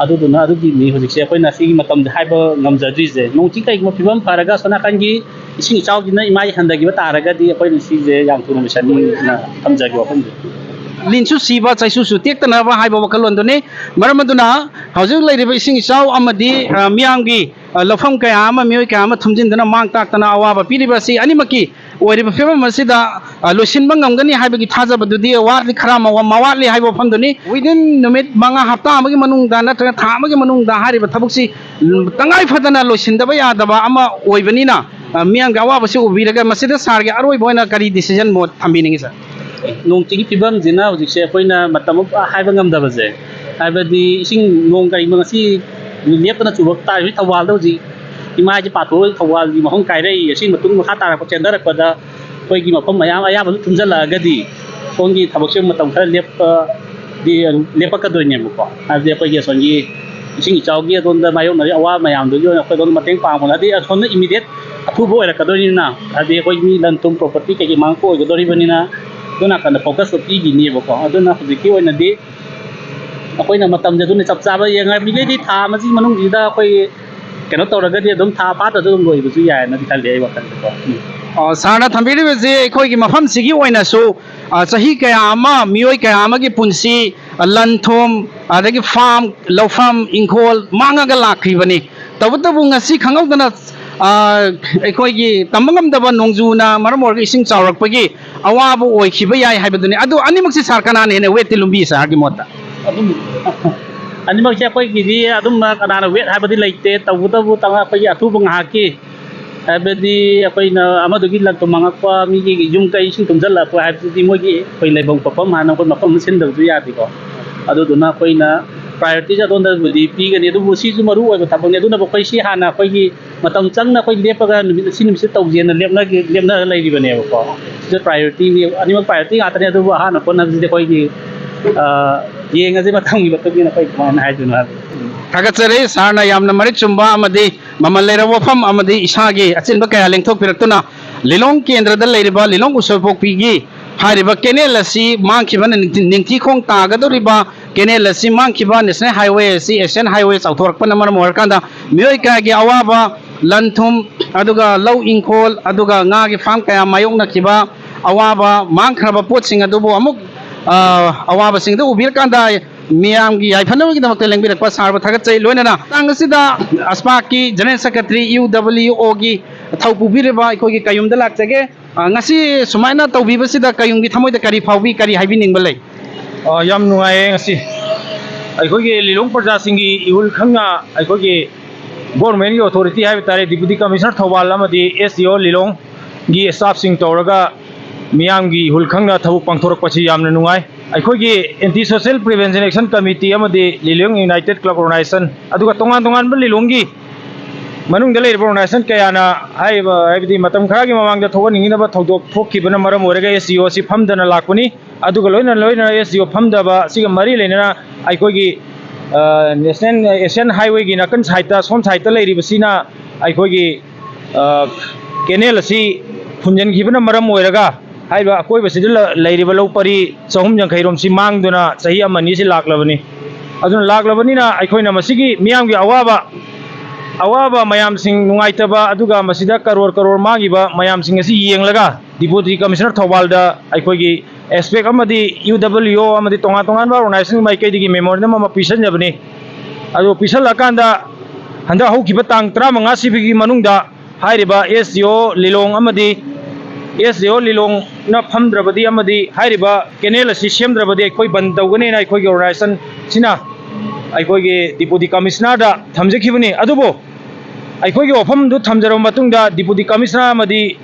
ꯑꯗꯨꯗꯨꯅ ꯑꯗꯨꯒꯤꯅꯤ ꯍꯧꯖꯤꯛꯁꯦ ꯑꯩꯈꯣꯏꯅ ꯁꯤꯒꯤ ꯃꯇꯝꯁꯦ ꯍꯥꯏꯕ ꯉꯝꯖꯗ꯭ꯔꯤꯁꯦ꯫ ꯅꯣꯡ ꯆꯤꯡ ꯀꯩꯒꯨꯝꯕ ꯐꯤꯕꯝ ꯐꯔꯒ ꯁꯣꯝ ꯅꯥꯀꯟꯒꯤ ꯏꯁꯤꯡ ꯏꯆꯥꯎꯁꯤꯅ ꯏꯃꯥꯏ ꯍꯟꯊꯈꯤꯕ ꯇꯥꯔꯒꯗꯤ ꯑꯩꯈꯣꯏꯅ ꯁꯤꯁꯦ ꯌꯥꯝ ꯊꯨꯅ ꯂꯣꯏꯁꯟꯅꯤꯅ ꯊꯝꯖꯒꯦ ꯋꯥꯐꯝꯁꯦ꯫ ꯂꯤꯟꯁꯨ ꯁꯤꯕ, ꯆꯩꯁꯨꯁꯨ ꯇꯦꯛꯇꯅꯕ ꯍꯥꯏꯕ ꯋꯥꯈꯜꯂꯣꯟꯗꯨꯅꯤ꯫ ꯃꯔꯝ ꯑꯗꯨꯅ ꯍꯧꯖꯤꯛ ꯂꯩꯔꯤꯕ ꯏꯁꯤꯡ ꯏꯆꯥꯎ ꯑꯃꯗꯤ, ꯑ, ꯃꯤꯌꯥꯝꯒꯤ, ꯑ, ꯂꯧꯐꯝ ꯀꯌꯥ ꯑꯃ, ꯃꯤꯑꯣꯏ ꯀꯌꯥ ꯑꯃ ꯊꯨꯝꯖꯤꯟꯗꯨꯅ ꯃꯥꯡ ꯇꯥꯛꯇꯅ ꯑꯋꯥꯕ ꯄꯤꯔꯤꯕ ꯑꯁꯤ ꯑꯅꯤꯃꯛꯀꯤ ꯑꯣꯏꯔꯤꯕ ꯐꯤꯕꯝ ꯑꯁꯤꯗ, ꯑ, ꯂꯣꯏꯁꯤꯟꯕ ꯉꯝꯒꯅꯤ ꯍꯥꯏꯕꯒꯤ ꯊꯥꯖꯕꯗꯨꯗꯤ ꯋꯥꯠꯂꯤ, ꯈꯔ ꯃ-, ꯃꯋꯥꯠꯂꯤ ꯍꯥꯏꯕ ꯋꯥꯐꯝꯗꯨꯅꯤ꯫ Within ꯅꯨꯃꯤꯠ ꯃꯉꯥ, ꯍꯞꯇꯥ ꯑꯃꯒꯤ ꯃꯅꯨꯡꯗ ꯅꯠꯇ꯭ꯔꯒ ꯊꯥ ꯑꯃꯒꯤ ꯃꯅꯨꯡꯗ ꯍꯥꯏꯔꯤꯕ ꯊꯕꯛꯁꯤ ꯇꯉꯥꯏ ꯐꯗꯅ ꯂꯣꯏꯁꯤꯟꯗꯕ ꯌꯥꯗꯕ ꯑꯃ ꯑꯣꯏꯕꯅꯤꯅ, ꯑ, ꯃꯤꯌꯥꯝꯒꯤ ꯑꯋꯥꯕꯁꯤ ꯎꯕꯤꯔꯒ ꯃꯁꯤꯗ ꯁꯥꯔꯒꯤ ꯑꯔꯣꯏꯕ ꯑꯣꯏꯅ ꯀꯔꯤ decision ꯃꯣꯠ ꯊꯝꯕꯤꯅꯤꯡꯉꯤ, ꯁꯥꯔ? ꯅꯣꯡ ꯆꯤꯡꯒꯤ ꯐꯤꯕꯝꯁꯤꯅ ꯍꯧꯖꯤꯛꯁꯦ ꯑꯩꯈꯣꯏꯅ ꯃꯇꯝ ꯑꯃ ꯍꯥꯏꯕ ꯉꯝꯗꯕꯁꯦ, ꯍꯥꯏꯕꯗꯤ ꯏꯁꯤꯡ ꯅꯣꯡ ꯀꯔꯤꯒꯨꯝꯕ ꯉꯁꯤ ꯂꯦꯞꯇꯅ ꯆꯨꯕ ꯇꯥꯔꯤꯕ ꯊꯧꯕꯥꯜꯗ ꯍꯧꯖꯤꯛ ꯏꯃꯥ ꯏꯁꯦ ꯄꯥꯊꯣꯛꯑꯒ ꯊꯧꯕꯥꯜꯒꯤ ꯃꯐꯝ ꯀꯥꯏꯔꯛꯏ꯫ ꯑꯁꯤꯒꯤ ꯃꯇꯨꯡ ꯃꯈꯥ ꯇꯥꯔꯛꯄ ꯆꯦꯟꯊꯔꯛꯄꯗ ꯑꯩꯈꯣꯏꯒꯤ ꯃꯐꯝ ꯃꯌꯥꯝ ꯑꯌꯥꯝꯕꯁꯨ ꯊꯨꯝꯖꯤꯜꯂꯛꯑꯒꯗꯤ ꯁꯣꯝꯒꯤ ꯊꯕꯛꯁꯦ ꯃꯇꯝ ꯈꯔ ꯂꯦꯞꯄꯗꯤ ꯂꯦꯞꯄꯛꯀꯗꯣꯏꯅꯦꯕꯀꯣ꯫ ꯍꯥꯏꯕꯗꯤ ꯑꯩꯈꯣꯏꯒꯤ ꯑꯁꯣꯝꯒꯤ ꯏꯁꯤꯡ ꯏꯆꯥꯎꯒꯤ ꯑꯗꯣꯝꯗ ꯃꯥꯌꯣꯛꯅꯔꯤ ꯑꯋꯥꯕ ꯃꯌꯥꯝꯗꯨꯒꯤ ꯑꯣꯏꯅ ꯑꯩꯈꯣꯏ ꯑꯗꯣꯝꯗ ꯃꯇꯦꯡ ꯄꯥꯡꯕꯅ, ꯍꯥꯏꯗꯤ ꯑꯁꯣꯝꯗ ꯏꯃꯤꯗꯦꯠ ꯑꯊꯨꯕ ꯑꯣꯏꯔꯛꯀꯗꯣꯏꯅꯤꯅ, ꯍꯥꯏꯗꯤ ꯑꯩꯈꯣꯏ ꯃꯤ ꯂꯟ ꯊꯨꯝ ꯄ꯭ꯔꯣꯄꯔꯇꯤ ꯀꯩꯀꯩ ꯃꯥꯡꯉꯛꯄ ꯑꯣꯏꯒꯗꯧꯔꯤꯕꯅꯤꯅ ꯑꯗꯣꯝ ꯅꯥꯀꯟꯗ ꯐꯣꯀꯁꯇꯣ ꯄꯤꯈꯤꯅꯤꯕꯀꯣ꯫ ꯑꯗꯨꯅ ꯍꯧꯖꯤꯛꯀꯤ ꯑꯣꯏꯅꯗꯤ ꯑꯩꯈꯣꯏꯅ ꯃꯇꯝꯁꯦ ꯑꯗꯨꯅ ꯆꯞ ꯆꯥꯕ ꯌꯦꯡꯉꯝꯃꯤꯈꯩꯗꯤ ꯊꯥ ꯑꯃꯁꯤ ꯃꯅꯨꯡꯁꯤꯗ ꯑꯩꯈꯣꯏ ꯀꯩꯅꯣ ꯇꯧꯔꯒꯗꯤ ꯑꯗꯨꯝ ꯊꯥ ꯐꯥꯗ꯭ꯔꯁꯨ ꯑꯗꯨꯝ ꯂꯣꯏꯕꯁꯨ ꯌꯥꯏꯅꯗꯤ ꯈꯜꯂꯤ ꯑꯩ ꯋꯥꯈꯜꯗꯀꯣ꯫ ꯎꯝ꯫ ꯑ, ꯁꯥꯔꯅ ꯊꯝꯕꯤꯔꯤꯕꯁꯤ ꯑꯩꯈꯣꯏꯒꯤ ꯃꯐꯝꯁꯤꯒꯤ ꯑꯣꯏꯅꯁꯨ, ꯑ, ꯆꯍꯤ ꯀꯌꯥ ꯑꯃ ꯃꯤꯑꯣꯏ ꯀꯌꯥ ꯑꯃꯒꯤ ꯄꯨꯟꯁꯤ, ꯑ, ꯂꯟ ꯊꯨꯝ, ꯑꯗꯒꯤ ꯐꯥꯝ, ꯂꯧꯐꯝ, ꯏꯪꯈꯣꯜ ꯃꯥꯡꯉꯒ ꯂꯥꯛꯈꯤꯕꯅꯤ꯫ ꯇꯧꯕꯇꯕꯨ ꯉꯁꯤ ꯈꯪꯍꯧꯗꯅ, ꯑ, ꯑꯩꯈꯣꯏꯒꯤ ꯇꯝꯕ ꯉꯝꯗꯕ ꯅꯣꯡꯖꯨꯅ ꯃꯔꯝ ꯑꯣꯏꯔꯒ ꯏꯁꯤꯡ ꯆꯥꯎꯔꯛꯄꯒꯤ ꯑꯋꯥꯕ ꯑꯣꯏꯈꯤꯕ ꯌꯥꯏ ꯍꯥꯏꯕꯗꯨꯅꯤ꯫ ꯑꯗꯨ ꯑꯅꯤꯃꯛꯁꯤ ꯁꯥꯔ ꯀꯅꯥꯅ ꯍꯦꯟꯅ ꯋꯦꯠꯇꯤ ꯂꯨꯝꯕꯤ ꯁꯥꯔꯒꯤ ꯃꯣꯠꯇ? ꯑꯗꯨꯝ ꯑꯅꯤꯃꯛꯁꯦ ꯑꯩꯈꯣꯏꯒꯤꯗꯤ ꯑꯗꯨꯝ ꯀꯅꯥꯅ ꯋꯦꯠ ꯍꯥꯏꯕꯗꯤ ꯂꯩꯇꯦ꯫ ꯇꯧꯕꯇꯕꯨ ꯇꯉꯥꯏ ꯑꯩꯈꯣꯏꯒꯤ ꯑꯊꯨꯕ ꯉꯥꯏꯍꯥꯛꯀꯤ, ꯍꯥꯏꯕꯗꯤ ꯑꯩꯈꯣꯏꯅ ꯑꯃꯗꯨꯒꯤ ꯂꯟ ꯊꯨꯝ ꯃꯥꯡꯉꯛꯄ, ꯃꯤꯒꯤ ꯌꯨꯝ ꯀꯩ ꯏꯁꯤꯡ ꯊꯨꯝꯖꯤꯜꯂꯛꯄ ꯍꯥꯏꯕꯁꯤꯗꯤ ꯃꯣꯏꯒꯤ ꯑꯩꯈꯣꯏ ꯂꯩꯐꯝ ꯈꯣꯠꯐꯝ ꯍꯥꯟꯅ ꯑꯩꯈꯣꯏ ꯃꯐꯝ ꯑꯃ ꯁꯤꯟꯗꯕꯁꯨ ꯌꯥꯗꯦꯀꯣ꯫ ꯑꯗꯨꯗꯨꯅ ꯑꯩꯈꯣꯏꯅ ꯄ꯭ꯔꯥꯏꯌꯣꯔꯤꯇꯤꯁꯦ ꯑꯗꯣꯝꯗꯕꯨꯗꯤ ꯄꯤꯒꯅꯤ, ꯑꯗꯨꯕꯨ ꯁꯤꯁꯨ ꯃꯔꯨ ꯑꯣꯏꯕ ꯊꯕꯛꯅꯤ꯫ ꯑꯗꯨꯅꯕꯨ ꯑꯩꯈꯣꯏ ꯁꯤ ꯍꯥꯟꯅ ꯑꯩꯈꯣꯏꯒꯤ ꯃꯇꯝ ꯆꯪꯅ ꯑꯩꯈꯣꯏ ꯂꯦꯞꯄꯒ ꯅꯨꯃꯤꯠ ꯑꯁꯤ ꯅꯨꯃꯤꯠꯁꯤ ꯇꯧꯁꯦꯅ ꯂꯦꯞꯅꯒꯦ-, ꯂꯦꯞꯅꯔ ꯂꯩꯔꯤꯕꯅꯦꯕꯀꯣ꯫ ꯁꯤꯁꯨ ꯄ꯭ꯔꯥꯏꯌꯣꯔꯤꯇꯤꯅꯤ, ꯑꯅꯤꯃꯛ ꯄ꯭ꯔꯥꯏꯌꯣꯔꯤꯇꯤ ꯉꯥꯛꯇꯅꯤ, ꯑꯗꯨꯕꯨ ꯑꯍꯥꯟꯕ ꯄꯣꯠꯅꯕꯁꯤꯗꯤ ꯑꯩꯈꯣꯏꯒꯤ, ꯑ, ꯌꯦꯡꯉꯁꯤ ꯃꯇꯝꯒꯤ ꯃꯇꯨꯡ ꯏꯟꯅ ꯑꯩꯈꯣꯏ ꯀꯃꯥꯏꯅ ꯍꯥꯏꯗꯣꯏꯅꯣ ꯍꯥꯏꯕꯗꯣ꯫ ꯊꯥꯒꯠꯆꯔꯤ ꯁꯥꯔꯅ ꯌꯥꯝꯅ ꯃꯔꯤꯛ ꯆꯨꯝꯕ ꯑꯃꯗꯤ ꯃꯃꯜ ꯂꯩꯔꯕ ꯋꯥꯐꯝ ꯑꯃꯗꯤ ꯏꯁꯥꯒꯤ ꯑꯆꯤꯟꯕ ꯀꯌꯥ ꯂꯦꯡꯊꯣꯛꯄꯤꯔꯛꯇꯨꯅ ꯂꯤꯂꯣꯡ ꯀꯦꯟꯗ꯭ꯔꯗ ꯂꯩꯔꯤꯕ ꯂꯤꯂꯣꯡ ꯎꯁꯣꯏꯄꯣꯛꯄꯤꯒꯤ ꯍꯥꯏꯔꯤꯕ ꯀꯦꯅꯦꯜ ꯑꯁꯤ ꯃꯥꯡꯈꯤꯕꯅ ꯅꯤꯡꯊꯤ-, ꯅꯤꯡꯊꯤꯈꯣꯡ ꯇꯥꯒꯗꯧꯔꯤꯕ ꯀꯦꯅꯦꯜ ꯑꯁꯤ ꯃꯥꯡꯈꯤꯕ ꯅꯦꯁꯅꯦꯜ ꯍꯥꯏꯋꯦ ꯑꯁꯤ ꯑꯦꯁꯤꯌꯥꯟ ꯍꯥꯏꯋꯦ ꯆꯥꯎꯊꯣꯔꯛꯄꯅ ꯃꯔꯝ ꯑꯣꯏꯔꯀꯥꯟꯗ ꯃꯤꯑꯣꯏ ꯀꯌꯥꯒꯤ ꯑꯋꯥꯕ, ꯂꯟ ꯊꯨꯝ, ꯑꯗꯨꯒ ꯂꯧ ꯏꯪꯈꯣꯜ, ꯑꯗꯨꯒ ꯉꯥꯒꯤ ꯐꯥꯝ ꯀꯌꯥ ꯃꯥꯌꯣꯛꯅꯈꯤꯕ ꯑꯋꯥꯕ, ꯃꯥꯡꯈ꯭ꯔꯕ ꯄꯣꯠꯁꯤꯡ ꯑꯗꯨꯕꯨ ꯑꯃꯨꯛ, ꯑ, ꯑꯋꯥꯕꯁꯤꯡꯗꯨ ꯎꯕꯤꯔꯀꯥꯟꯗ ꯃꯤꯌꯥꯝꯒꯤ ꯌꯥꯏꯐꯅꯕꯒꯤꯗꯃꯛꯇ ꯂꯦꯡꯕꯤꯔꯛꯄ ꯁꯥꯔꯕꯨ ꯊꯥꯒꯠꯆꯩ꯫ ꯂꯣꯏꯅꯅ ꯃꯇꯥꯡ ꯑꯁꯤꯗ ꯑꯁꯄꯥꯛꯀꯤ ꯖꯦꯅꯔꯦꯜ ꯁꯦꯀ꯭ꯔꯦꯇꯔꯤ ꯌꯨ ꯗꯕ꯭ꯂꯤꯎ ꯑꯣꯒꯤ ꯊꯧ ꯄꯨꯕꯤꯔꯤꯕ ꯑꯩꯈꯣꯏꯒꯤ ꯀꯌꯨꯝꯗ ꯂꯥꯛꯆꯒꯦ꯫ ꯑ, ꯉꯁꯤ ꯁꯨꯃꯥꯏꯅ ꯇꯧꯕꯤꯕꯁꯤꯗ ꯀꯌꯨꯝꯒꯤ ꯊꯃꯣꯏꯗ ꯀꯔꯤ ꯐꯥꯎꯕꯤ, ꯀꯔꯤ ꯍꯥꯏꯕꯤꯅꯤꯡꯕ ꯂꯩ? ꯑ, ꯌꯥꯝ ꯅꯨꯡꯉꯥꯏꯌꯦ ꯉꯁꯤ꯫ ꯑꯩꯈꯣꯏꯒꯤ ꯂꯤꯂꯣꯡ ꯄ꯭ꯔꯖꯥꯁꯤꯡꯒꯤ ꯏꯍꯨꯜ ꯈꯪꯅ ꯑꯩꯈꯣꯏꯒꯤ ꯒꯣꯔꯃꯦꯟꯒꯤ ꯑꯣꯊꯣꯔꯤꯇꯤ ꯍꯥꯏꯕ ꯇꯥꯔꯦ, ꯗꯤꯄꯨꯇꯤ ꯀꯃꯤꯁꯅꯔ ꯊꯧꯕꯥꯜ ꯑꯃꯗꯤ ꯑꯦꯁ ꯗꯤ ꯑꯣ ꯂꯤꯂꯣꯡꯒꯤ ꯁ꯭ꯇꯥꯐꯁꯤꯡ ꯇꯧꯔꯒ ꯃꯤꯌꯥꯝꯒꯤ ꯏꯍꯨꯜ ꯈꯪꯅ ꯊꯕꯛ ꯄꯥꯡꯊꯣꯔꯛꯄꯁꯤ ꯌꯥꯝꯅ ꯅꯨꯡꯉꯥꯏ꯫ ꯑꯩꯈꯣꯏꯒꯤ Anti Social Prevention Action Committee ꯑꯃꯗꯤ ꯂꯤꯂꯣꯡ United Club Organization, ꯑꯗꯨꯒ ꯇꯣꯉꯥꯟ ꯇꯣꯉꯥꯟꯕ ꯂꯤꯂꯣꯡꯒꯤ ꯃꯅꯨꯡꯗ ꯂꯩꯔꯤꯕ organization ꯀꯌꯥꯅ ꯍꯥꯏꯔꯤꯕ, ꯍꯥꯏꯕꯗꯤ ꯃꯇꯝ ꯈꯔꯒꯤ ꯃꯃꯥꯡꯗ ꯊꯣꯛꯍꯟꯅꯤꯡꯗꯕ ꯊꯧꯗꯣꯛ ꯊꯣꯛꯈꯤꯕꯅ ꯃꯔꯝ ꯑꯣꯏꯔꯒ S D O ꯑꯁꯤ ꯐꯝꯗꯅ ꯂꯥꯛꯄꯅꯤ꯫ ꯑꯗꯨꯒ ꯂꯣꯏꯅ ꯂꯣꯏꯅꯅ S D O ꯐꯝꯗꯕ ꯑꯁꯤꯒ ꯃꯔꯤ ꯂꯩꯅꯅ ꯑꯩꯈꯣꯏꯒꯤ, ꯑ, National Asian Highwayꯒꯤ ꯅꯥꯀꯟ sideꯇ, ꯁꯣꯝ sideꯇ ꯂꯩꯔꯤꯕꯁꯤꯅ ꯑꯩꯈꯣꯏꯒꯤ, ꯑ, canal ꯑꯁꯤ ꯐꯨꯟꯖꯤꯟꯈꯤꯕꯅ ꯃꯔꯝ ꯑꯣꯏꯔꯒ ꯍꯥꯏꯔꯤꯕ ꯑꯀꯣꯏꯕꯁꯤꯗ ꯂ-, ꯂꯩꯔꯤꯕ ꯂꯧ ꯄꯔꯤ ꯆꯍꯨꯝ ꯌꯥꯡꯈꯩ ꯔꯣꯝꯁꯤ ꯃꯥꯡꯗꯨꯅ ꯆꯍꯤ ꯑꯃ ꯑꯅꯤꯁꯤ ꯂꯥꯛꯂꯕꯅꯤ꯫ ꯑꯗꯨꯅ ꯂꯥꯛꯂꯕꯅꯤꯅ ꯑꯩꯈꯣꯏꯅ ꯃꯁꯤꯒꯤ ꯃꯤꯌꯥꯝꯒꯤ ꯑꯋꯥꯕ, ꯑꯋꯥꯕ ꯃꯌꯥꯝꯁꯤꯡ ꯅꯨꯡꯉꯥꯏꯇꯕ, ꯑꯗꯨꯒ ꯃꯁꯤꯗ ꯀꯔꯣꯔ ꯀꯔꯣꯔ ꯃꯥꯡꯉꯤꯕ ꯃꯌꯥꯝꯁꯤꯡ ꯑꯁꯤ ꯌꯦꯡꯂꯒ Deputy Commissioner ꯊꯧꯕꯥꯜꯗ ꯑꯩꯈꯣꯏꯒꯤ ASPEC ꯑꯃꯗꯤ U W O ꯑꯃꯗꯤ ꯇꯣꯉꯥꯟ ꯇꯣꯉꯥꯟꯕ organization ꯃꯥꯏꯀꯩꯗꯒꯤ memorandum ꯑꯃ ꯄꯤꯁꯟꯖꯕꯅꯤ꯫ ꯑꯗꯨ ꯄꯤꯁꯜꯂꯀꯥꯟꯗ ꯍꯟꯗꯛ ꯍꯧꯈꯤꯕ ꯇꯥꯡ ꯇꯔꯥꯃꯉꯥ ꯁꯤꯒꯤ ꯃꯅꯨꯡꯗ ꯍꯥꯏꯔꯤꯕ S D O ꯂꯤꯂꯣꯡ ꯑꯃꯗꯤ S D O ꯂꯤꯂꯣꯡꯅ ꯐꯝꯗ꯭ꯔꯕꯗꯤ ꯑꯃꯗꯤ ꯍꯥꯏꯔꯤꯕ canal ꯑꯁꯤ ꯁꯦꯝꯗ꯭ꯔꯕꯗꯤ ꯑꯩꯈꯣꯏ ꯕꯟ ꯇꯧꯒꯅꯤꯅ ꯑꯩꯈꯣꯏꯒꯤ organizationꯁꯤꯅ ꯑꯩꯈꯣꯏꯒꯤ Deputy Commissionerꯗ ꯊꯝꯖꯈꯤꯕꯅꯤ꯫ ꯑꯗꯨꯕꯨ ꯑꯩꯈꯣꯏꯒꯤ ꯋꯥꯐꯝꯗꯨ ꯊꯝꯖꯔꯕ ꯃꯇꯨꯡꯗ Deputy Commissioner ꯑꯃꯗꯤ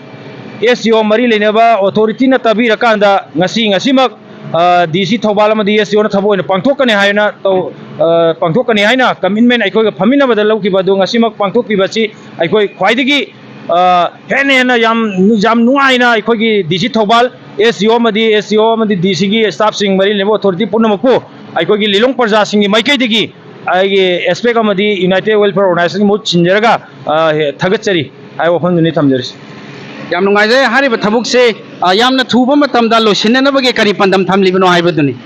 S D O ꯃꯔꯤ ꯂꯩꯅꯕ authorityꯅ ꯇꯥꯕꯤꯔꯀꯥꯟꯗ ꯉꯁꯤ, ꯉꯁꯤꯃꯛ, ꯑ, D C ꯊꯧꯕꯥꯜ ꯑꯃꯗꯤ S D Oꯅ ꯊꯕꯛ ꯑꯣꯏꯅ ꯄꯥꯡꯊꯣꯛꯀꯅꯤ ꯍꯥꯏꯅ ꯇꯧ-, ꯑ, ꯄꯥꯡꯊꯣꯛꯀꯅꯤ ꯍꯥꯏꯅ commitment ꯑꯩꯈꯣꯏꯒ ꯐꯝꯃꯤꯟꯅꯕꯗ ꯂꯧꯈꯤꯕ ꯑꯗꯨ ꯉꯁꯤꯃꯛ ꯄꯥꯡꯊꯣꯛꯄꯤꯕꯁꯤ ꯑꯩꯈꯣꯏ ꯈ꯭ꯋꯥꯏꯗꯒꯤ, ꯑ, ꯍꯦꯟꯅ ꯍꯦꯟꯅ ꯌꯥꯝ, ꯌꯥꯝ ꯅꯨꯡꯉꯥꯏꯅ ꯑꯩꯈꯣꯏꯒꯤ D C Thoubal, S D O ꯑꯃꯗꯤ, S D O ꯑꯃꯗꯤ D Cꯒꯤ staffꯁꯤꯡ, ꯃꯔꯤ ꯂꯩꯅꯕ authority ꯄꯨꯝꯅꯃꯛꯄꯨ ꯑꯩꯈꯣꯏꯒꯤ ꯂꯤꯂꯣꯡ ꯄ꯭ꯔꯖꯥꯁꯤꯡꯒꯤ ꯃꯥꯏꯀꯩꯗꯒꯤ ꯑꯩꯒꯤ ASPEC ꯑꯃꯗꯤ United Welfare Organizationꯒꯤ ꯃꯍꯨꯠ ꯁꯤꯟꯖꯔꯒ, ꯑ, ꯊꯥꯒꯠꯆꯔꯤ ꯍꯥꯏꯕ ꯋꯥꯐꯝꯗꯨꯅꯤ ꯊꯝꯖꯔꯤꯁꯤ꯫ ꯌꯥꯝ ꯅꯨꯡꯉꯥꯏꯖꯔꯦ꯫ ꯍꯥꯏꯔꯤꯕ ꯊꯕꯛꯁꯦ, ꯑ, ꯌꯥꯝꯅ ꯊꯨꯕ ꯃꯇꯝꯗ ꯂꯣꯏꯁꯤꯟꯅꯅꯕꯒꯤ ꯀꯔꯤ ꯄꯥꯟꯗꯝ ꯊꯝꯂꯤꯕꯅꯣ ꯍꯥꯏꯕꯗꯨꯅꯤ꯫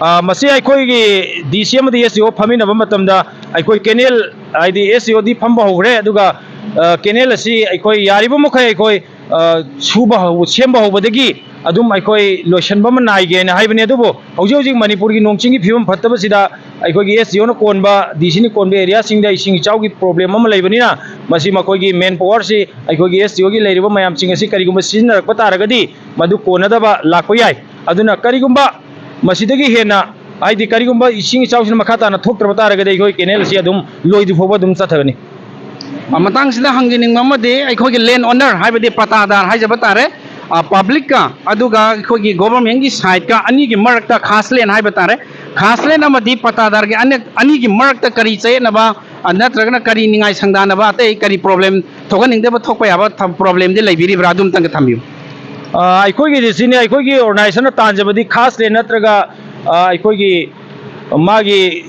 ꯑ, ꯃꯁꯤ ꯑꯩꯈꯣꯏꯒꯤ D C ꯑꯃꯗꯤ S D O ꯐꯝꯃꯤꯟꯅꯕ ꯃꯇꯝꯗ ꯑꯩꯈꯣꯏ canal, ꯍꯥꯏꯗꯤ S D Oꯗꯤ ꯐꯝꯕ ꯍꯧꯈ꯭ꯔꯦ, ꯑꯗꯨꯒ, ꯑ, canal ꯑꯁꯤ ꯑꯩꯈꯣꯏ ꯌꯥꯔꯤꯕ ꯃꯈꯩ ꯑꯩꯈꯣꯏ, ꯑ, ꯁꯨꯕ ꯍꯧ-, ꯁꯦꯝꯕ ꯍꯧꯕꯗꯒꯤ ꯑꯗꯨꯝ ꯑꯩꯈꯣꯏ ꯂꯣꯏꯁꯤꯟꯕ ꯑꯃ ꯅꯥꯏꯒꯦꯅ ꯍꯥꯏꯕꯅꯤ꯫ ꯑꯗꯨꯕꯨ ꯍꯧꯖꯤꯛ ꯍꯧꯖꯤꯛ ꯃꯅꯤꯄꯨꯔꯒꯤ ꯅꯣꯡ ꯆꯤꯡꯒꯤ ꯐꯤꯕꯝ ꯐꯠꯇꯕꯁꯤꯗ ꯑꯩꯈꯣꯏꯒꯤ S D Oꯅ ꯀꯣꯟꯕ, D Cꯅ ꯀꯣꯟꯕ areaꯁꯤꯡꯗ ꯏꯁꯤꯡ ꯏꯆꯥꯎꯒꯤ problem ꯑꯃ ꯂꯩꯕꯅꯤꯅ ꯃꯁꯤ ꯃꯈꯣꯏꯒꯤ manpowerꯁꯤ ꯑꯩꯈꯣꯏꯒꯤ S D Oꯒꯤ ꯂꯩꯔꯤꯕ ꯃꯌꯥꯝꯁꯤꯡ ꯑꯁꯤ ꯀꯔꯤꯒꯨꯝꯕ ꯁꯤꯖꯤꯟꯅꯔꯛꯄ ꯇꯥꯔꯒꯗꯤ ꯃꯗꯨ ꯀꯣꯟꯅꯗꯕ ꯂꯥꯛꯄ ꯌꯥꯏ꯫ ꯑꯗꯨꯅ ꯀꯔꯤꯒꯨꯝꯕ ꯃꯁꯤꯗꯒꯤ ꯍꯦꯟꯅ, ꯍꯥꯏꯗꯤ ꯀꯔꯤꯒꯨꯝꯕ ꯏꯁꯤꯡ ꯏꯆꯥꯎꯁꯤꯅ ꯃꯈꯥ ꯇꯥꯅ ꯊꯣꯛꯇ꯭ꯔꯕ ꯇꯥꯔꯒꯗꯤ ꯑꯩꯈꯣꯏ canal ꯑꯁꯤ ꯑꯗꯨꯝ ꯂꯣꯏꯗ꯭ꯔꯤ ꯐꯥꯎꯕ ꯑꯗꯨꯝ ꯆꯠꯊꯒꯅꯤ꯫ ꯑ, ꯃꯇꯥꯡꯁꯤꯗ ꯍꯪꯖꯅꯤꯡꯕ ꯑꯃꯗꯤ ꯑꯩꯈꯣꯏꯒꯤ land owner ꯍꯥꯏꯕꯗꯤ ꯄꯇꯥꯗꯥꯔ ꯍꯥꯏꯖꯕ ꯇꯥꯔꯦ, ꯄꯕ꯭ꯂꯤꯛꯀ ꯑꯗꯨꯒ ꯑꯩꯈꯣꯏꯒꯤ ꯒꯣꯚꯔꯟꯃꯦꯟꯒꯤ ꯁꯥꯏꯠꯀ ꯑꯅꯤꯒꯤ ꯃꯔꯛꯇ ꯈꯥꯁ ꯂꯦꯟ ꯍꯥꯏꯕ ꯇꯥꯔꯦ, ꯈꯥꯁ ꯂꯦꯟ ꯑꯃꯗꯤ ꯄꯇꯥꯗꯥꯔꯒꯤ ꯑꯅꯤ-, ꯑꯅꯤꯒꯤ ꯃꯔꯛꯇ ꯀꯔꯤ ꯆꯌꯦꯠꯅꯕ, ꯑ, ꯅꯠꯇ꯭ꯔꯒꯅ ꯀꯔꯤ ꯅꯤꯡꯉꯥꯏ ꯁꯪꯗꯥꯅꯕ, ꯑꯇꯩ ꯀꯔꯤ ꯄ꯭ꯔꯣꯕ꯭ꯂꯦꯝ ꯊꯣꯛꯍꯟꯅꯤꯡꯗꯕ ꯊꯣꯛꯄ ꯌꯥꯕ ꯊ-, ꯄ꯭ꯔꯣꯕ꯭ꯂꯦꯝꯗꯤ ꯂꯩꯕꯤꯔꯤꯕ꯭ꯔꯥ? ꯑꯗꯨꯝꯇꯪꯒ ꯊꯝꯕꯤꯌꯨ꯫ ꯑ, ꯑꯩꯈꯣꯏꯒꯤꯗꯤ ꯁꯤꯅꯤ, ꯑꯩꯈꯣꯏꯒꯤ ꯑꯣꯔꯒꯅꯥꯏꯖꯦꯁꯟꯅ ꯇꯥꯟꯖꯕꯗꯤ ꯈꯥꯁ ꯂꯦꯟ ꯅꯠꯇ꯭ꯔꯒ, ꯑ, ꯑꯩꯈꯣꯏꯒꯤ ꯃꯥꯒꯤ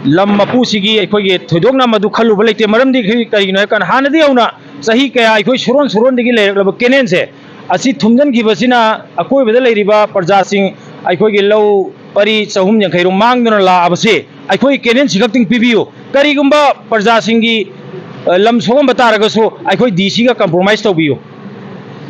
ꯂꯝ ꯃꯄꯨꯁꯤꯒꯤ ꯑꯩꯈꯣꯏꯒꯤ ꯊꯣꯏꯗꯣꯛꯅ ꯃꯗꯨ ꯈꯜꯂꯨꯕ ꯂꯩꯇꯦ꯫ ꯃꯔꯝꯗꯤ ꯑꯩꯈꯣꯏ ꯀꯔꯤꯒꯤꯅꯣ ꯍꯥꯏ ꯀꯥꯟꯗ, ꯍꯥꯟꯅꯗꯤ ꯍꯧꯅ ꯆꯍꯤ ꯀꯌꯥ ꯑꯩꯈꯣꯏ ꯁꯨꯔꯣꯟ ꯁꯨꯔꯣꯟꯗꯒꯤ ꯂꯩꯔꯛꯂꯕ ꯀꯦꯅꯦꯜꯁꯦ ꯑꯁꯤ ꯊꯨꯝꯖꯤꯟꯈꯤꯕꯁꯤꯅ ꯑꯀꯣꯏꯕꯗ ꯂꯩꯔꯤꯕ ꯄ꯭ꯔꯖꯥꯁꯤꯡ, ꯑꯩꯈꯣꯏꯒꯤ ꯂꯧ ꯄꯔꯤ ꯆꯍꯨꯝ ꯌꯥꯡꯈꯩ ꯔꯣꯝ ꯃꯥꯡꯗꯨꯅ ꯂꯥꯛꯑꯕꯁꯦ ꯑꯩꯈꯣꯏ ꯀꯦꯅꯦꯜꯁꯤ ꯈꯛꯇꯪ ꯄꯤꯕꯤꯌꯨ꯫ ꯀꯔꯤꯒꯨꯝꯕ ꯄ꯭ꯔꯖꯥꯁꯤꯡꯒꯤ, ꯑ, ꯂꯝ ꯁꯣꯛꯑꯝꯕ ꯇꯥꯔꯒꯁꯨ ꯑꯩꯈꯣꯏ ꯗꯤ ꯁꯤꯒ ꯀꯝꯄ꯭ꯔꯣꯃꯥꯏꯁ ꯇꯧꯕꯤꯌꯨ꯫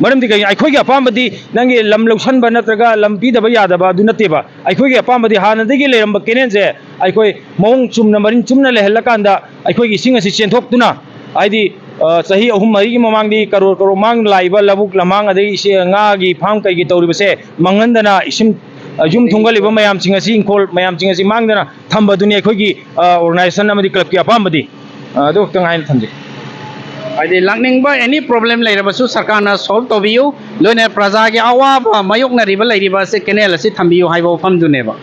ꯃꯔꯝꯗꯤ ꯀꯩ-, ꯑꯩꯈꯣꯏꯒꯤ ꯑꯄꯥꯝꯕꯗꯤ ꯅꯪꯒꯤ ꯂꯝ ꯂꯧꯁꯟꯕ ꯅꯠꯇ꯭ꯔꯒ ꯂꯝ ꯄꯤꯗꯕ ꯌꯥꯗꯕ ꯑꯗꯨ ꯅꯠꯇꯦꯕ꯫ ꯑꯩꯈꯣꯏꯒꯤ ꯑꯄꯥꯝꯕꯗꯤ ꯍꯥꯟꯅꯗꯒꯤ ꯂꯩꯔꯝꯕ ꯀꯦꯅꯦꯜꯁꯦ ꯑꯩꯈꯣꯏ ꯃꯑꯣꯡ ꯆꯨꯝꯅ, ꯃꯔꯤꯟ ꯆꯨꯝꯅ ꯂꯩꯍꯜꯂꯀꯥꯟꯗ ꯑꯩꯈꯣꯏꯒꯤ ꯏꯁꯤꯡ ꯑꯁꯤ ꯆꯦꯟꯊꯣꯛꯇꯨꯅ, ꯍꯥꯏꯗꯤ, ꯑ, ꯆꯍꯤ ꯑꯍꯨꯝ ꯃꯔꯤꯒꯤ ꯃꯃꯥꯡꯗꯤ ꯀꯔꯣꯔ ꯀꯔꯣꯔ ꯃꯥꯡ ꯂꯥꯛꯏꯕ ꯂꯧꯕꯨꯛ ꯂꯝꯍꯥꯡ, ꯑꯗꯒꯤ ꯏꯁꯤꯡ, ꯉꯥꯒꯤ ꯐꯥꯝ ꯀꯩꯒꯤ ꯇꯧꯔꯤꯕꯁꯦ ꯃꯥꯡꯍꯟꯗꯅ ꯏꯁꯤꯡ, ꯑ, ꯌꯨꯝ ꯊꯨꯝꯒꯠꯂꯤꯕ ꯃꯌꯥꯝꯁꯤꯡ ꯑꯁꯤ, ꯏꯪꯈꯣꯜ ꯃꯌꯥꯝꯁꯤꯡ ꯑꯁꯤ ꯃꯥꯡꯗꯅ ꯊꯝꯕꯗꯨꯅꯤ ꯑꯩꯈꯣꯏꯒꯤ, ꯑ, ꯑꯣꯔꯒꯅꯥꯏꯖꯦꯁꯟ ꯑꯃꯗꯤ ꯀ꯭ꯂꯕꯀꯤ ꯑꯄꯥꯝꯕꯗꯤ꯫ ꯑ, ꯑꯗꯨ ꯈꯛꯇꯪ ꯍꯥꯏꯅ ꯊꯝꯖꯒꯦ꯫ ꯍꯥꯏꯗꯤ ꯂꯥꯛꯅꯤꯡꯕ ꯑꯦꯅꯤ ꯄ꯭ꯔꯣꯕ꯭ꯂꯦꯝ ꯂꯩꯔꯕꯁꯨ ꯁꯔꯀꯥꯔꯅ ꯁꯣꯜꯕ ꯇꯧꯕꯤꯌꯨ, ꯂꯣꯏꯅ ꯄ꯭ꯔꯖꯥꯒꯤ ꯑꯋꯥꯕ ꯃꯥꯌꯣꯛꯅꯔꯤꯕ ꯂꯩꯔꯤꯕ ꯑꯁꯤ ꯀꯦꯅꯦꯜ ꯑꯁꯤ ꯊꯝꯕꯤꯌꯨ ꯍꯥꯏꯕ ꯋꯥꯐꯝꯗꯨꯅꯦꯕ꯫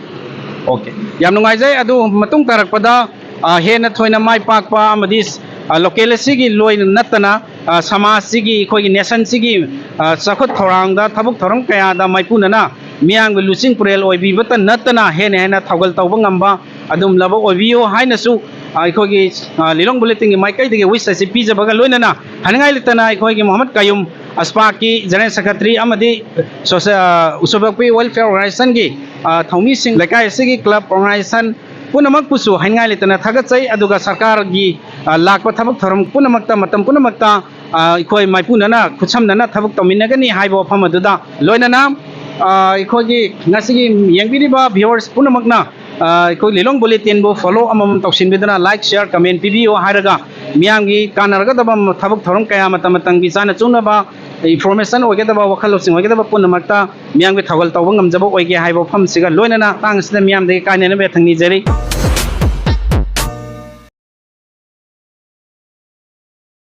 ꯑꯣꯀꯦ, ꯌꯥꯝ ꯅꯨꯡꯉꯥꯏꯖꯩ꯫ ꯑꯗꯨ ꯃꯇꯨꯡ ꯇꯥꯔꯛꯄꯗ, ꯑ, ꯍꯦꯟꯅ ꯊꯣꯏꯅ ꯃꯥꯏ ꯄꯥꯛꯄ ꯑꯃꯗꯤ, ꯑ, ꯂꯣꯀꯦꯜ ꯑꯁꯤꯒꯤ ꯂꯣꯏꯅ ꯅꯠꯇꯅ, ꯑ, ꯁꯃꯥꯖꯁꯤꯒꯤ, ꯑꯩꯈꯣꯏꯒꯤ ꯅꯦꯁꯟꯁꯤꯒꯤ, ꯑ, ꯆꯥꯎꯈꯠ ꯊꯧꯔꯥꯡꯗ ꯊꯕꯛ ꯊꯧꯔꯝ ꯀꯌꯥꯗ ꯃꯥꯏꯄꯨꯅꯅ ꯃꯤꯌꯥꯝꯒꯤ ꯂꯨꯆꯤꯡ ꯄꯨꯔꯦꯜ ꯑꯣꯏꯕꯤꯕꯇ ꯅꯠꯇꯅ ꯍꯦꯟꯅ ꯍꯦꯟꯅ ꯊꯧꯒꯜ ꯇꯧꯕ ꯉꯝꯕ ꯑꯗꯨꯝꯂꯕ ꯑꯣꯏꯕꯤꯌꯨ ꯍꯥꯏꯅꯁꯨ, ꯑ, ꯑꯩꯈꯣꯏꯒꯤ, ꯑ, ꯂꯤꯂꯣꯡ ꯕꯨꯂꯦꯇꯤꯟꯒꯤ ꯃꯥꯏꯀꯩꯗꯒꯤ ꯋꯤꯁ ꯑꯁꯤ ꯄꯤꯖꯕꯒ ꯂꯣꯏꯅꯅ ꯍꯥꯏꯅꯤꯡꯉꯥꯏ ꯂꯩꯇꯅ ꯑꯩꯈꯣꯏꯒꯤ ꯃꯣꯍꯃꯗ ꯀꯌꯨꯝ, ꯑꯁꯄꯥꯛꯀꯤ ꯖꯦꯅꯔꯦꯜ ꯁꯦꯀ꯭ꯔꯦꯇꯔꯤ ꯑꯃꯗꯤ ꯁꯣꯁ-, ꯑ, ꯎꯁꯣꯕꯛꯄꯤ ꯋꯦꯜꯐꯤꯌꯔ ꯑꯣꯔꯒꯅꯥꯏꯖꯦꯁꯟꯒꯤ, ꯑ, ꯊꯧꯃꯤꯁꯤꯡ, ꯂꯩꯀꯥꯏ ꯑꯁꯤꯒꯤ ꯀ꯭ꯂꯕ ꯑꯣꯔꯒꯅꯥꯏꯖꯦꯁꯟ ꯄꯨꯝꯅꯃꯛꯄꯨꯁꯨ ꯍꯥꯏꯅꯤꯡꯉꯥꯏ ꯂꯩꯇꯅ ꯊꯥꯒꯠꯆꯩ꯫ ꯑꯗꯨꯒ ꯁꯔꯀꯥꯔꯒꯤ, ꯑ, ꯂꯥꯛꯄ ꯊꯕꯛ ꯊꯧꯔꯝ ꯄꯨꯝꯅꯃꯛꯇ, ꯃꯇꯝ ꯄꯨꯝꯅꯃꯛꯇ, ꯑ, ꯑꯩꯈꯣꯏ ꯃꯥꯏꯄꯨꯅꯅ ꯈꯨꯠꯁꯝꯅꯅ ꯊꯕꯛ ꯇꯧꯃꯤꯟꯅꯒꯅꯤ ꯍꯥꯏꯕ ꯋꯥꯐꯝ ꯑꯗꯨꯗ ꯂꯣꯏꯅꯅ, ꯑ, ꯑꯩꯈꯣꯏꯒꯤ ꯉꯁꯤꯒꯤ ꯌꯦꯡꯕꯤꯔꯤꯕ ꯚꯤꯌꯨꯋꯔꯁ ꯄꯨꯝꯅꯃꯛꯅ, ꯑ, ꯑꯩꯈꯣꯏ ꯂꯤꯂꯣꯡ ꯕꯨꯂꯦꯇꯤꯟꯕꯨ ꯐꯣꯂꯣ ꯑꯃꯃꯝ ꯇꯧꯁꯤꯟꯕꯤꯗꯨꯅ ꯂꯥꯏꯛ, ꯁꯤꯌꯔ, ꯀꯃꯦꯟ ꯄꯤꯕꯤꯌꯨ ꯍꯥꯏꯔꯒ ꯃꯤꯌꯥꯝꯒꯤ ꯀꯥꯟꯅꯔꯒꯗꯕ ꯊꯕꯛ ꯊꯧꯔꯝ ꯀꯌꯥ ꯃꯇꯝ ꯃꯇꯝꯒꯤ ꯆꯥꯅ ꯆꯨꯅꯕ ꯏꯟꯐꯣꯔꯃꯦꯁꯟ ꯑꯣꯏꯒꯗꯕ, ꯋꯥꯈꯜ ꯂꯧꯁꯤꯡ ꯑꯣꯏꯒꯗꯕ ꯄꯨꯝꯅꯃꯛꯇ ꯃꯤꯌꯥꯝꯒꯤ ꯊꯧꯒꯜ ꯇꯧꯕ ꯉꯝꯖꯕ ꯑꯣꯏꯒꯦ ꯍꯥꯏꯕ ꯋꯥꯐꯝꯁꯤꯒ ꯂꯣꯏꯅꯅ ꯃꯇꯥꯡ ꯑꯁꯤꯗ ꯃꯤꯌꯥꯝꯗꯒꯤ ꯀꯥꯏꯅꯅꯕ ꯌꯥꯊꯪ ꯅꯤꯖꯔꯤ꯫